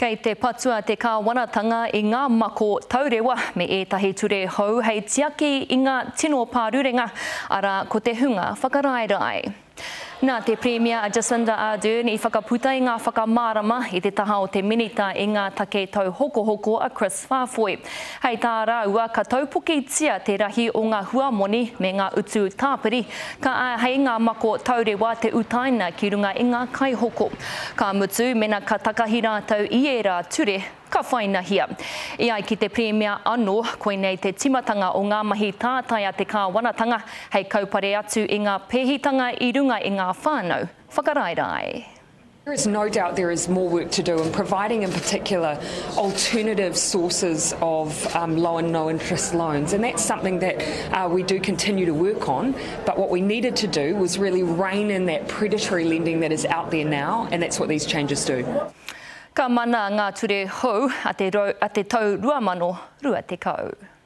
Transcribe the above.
Kei te patua te kāwanatanga i ngā mako taurewa me ētahi ture hou hei tiaki i ngā tino pārurenga, arā, ko te hunga whakaraerae. Nā te Pirimia a Jacinda Ardern i whakaputa i ngā whakamārama i te taha o te Minita i ngā take tauhokohoko a Chris Faafoi. Hei tā rāua, ka taupokitia te rahi o ngā huamoni me ngā utu tāpiri, ka āhei ngā mako taurewa te utaina ki runga i ngā kaihoko. Ka mutu, mena ka takahi rātou i ērā ture, ka whainahia. E ai ki te Pirimia anō, koinei te timatanga o ngā mahi tātai a te kāwanatanga hei kaupare atu i ngā pēhitanga i runga i ngā whānau whakaraerae. There is no doubt there is more work to do in providing in particular alternative sources of um, low and no interest loans and that's something that uh, we do continue to work on but what we needed to do was really rein in that predatory lending that is out there now and that's what these changes do. Ka mana ngā ture hou a te, a te tau 2020.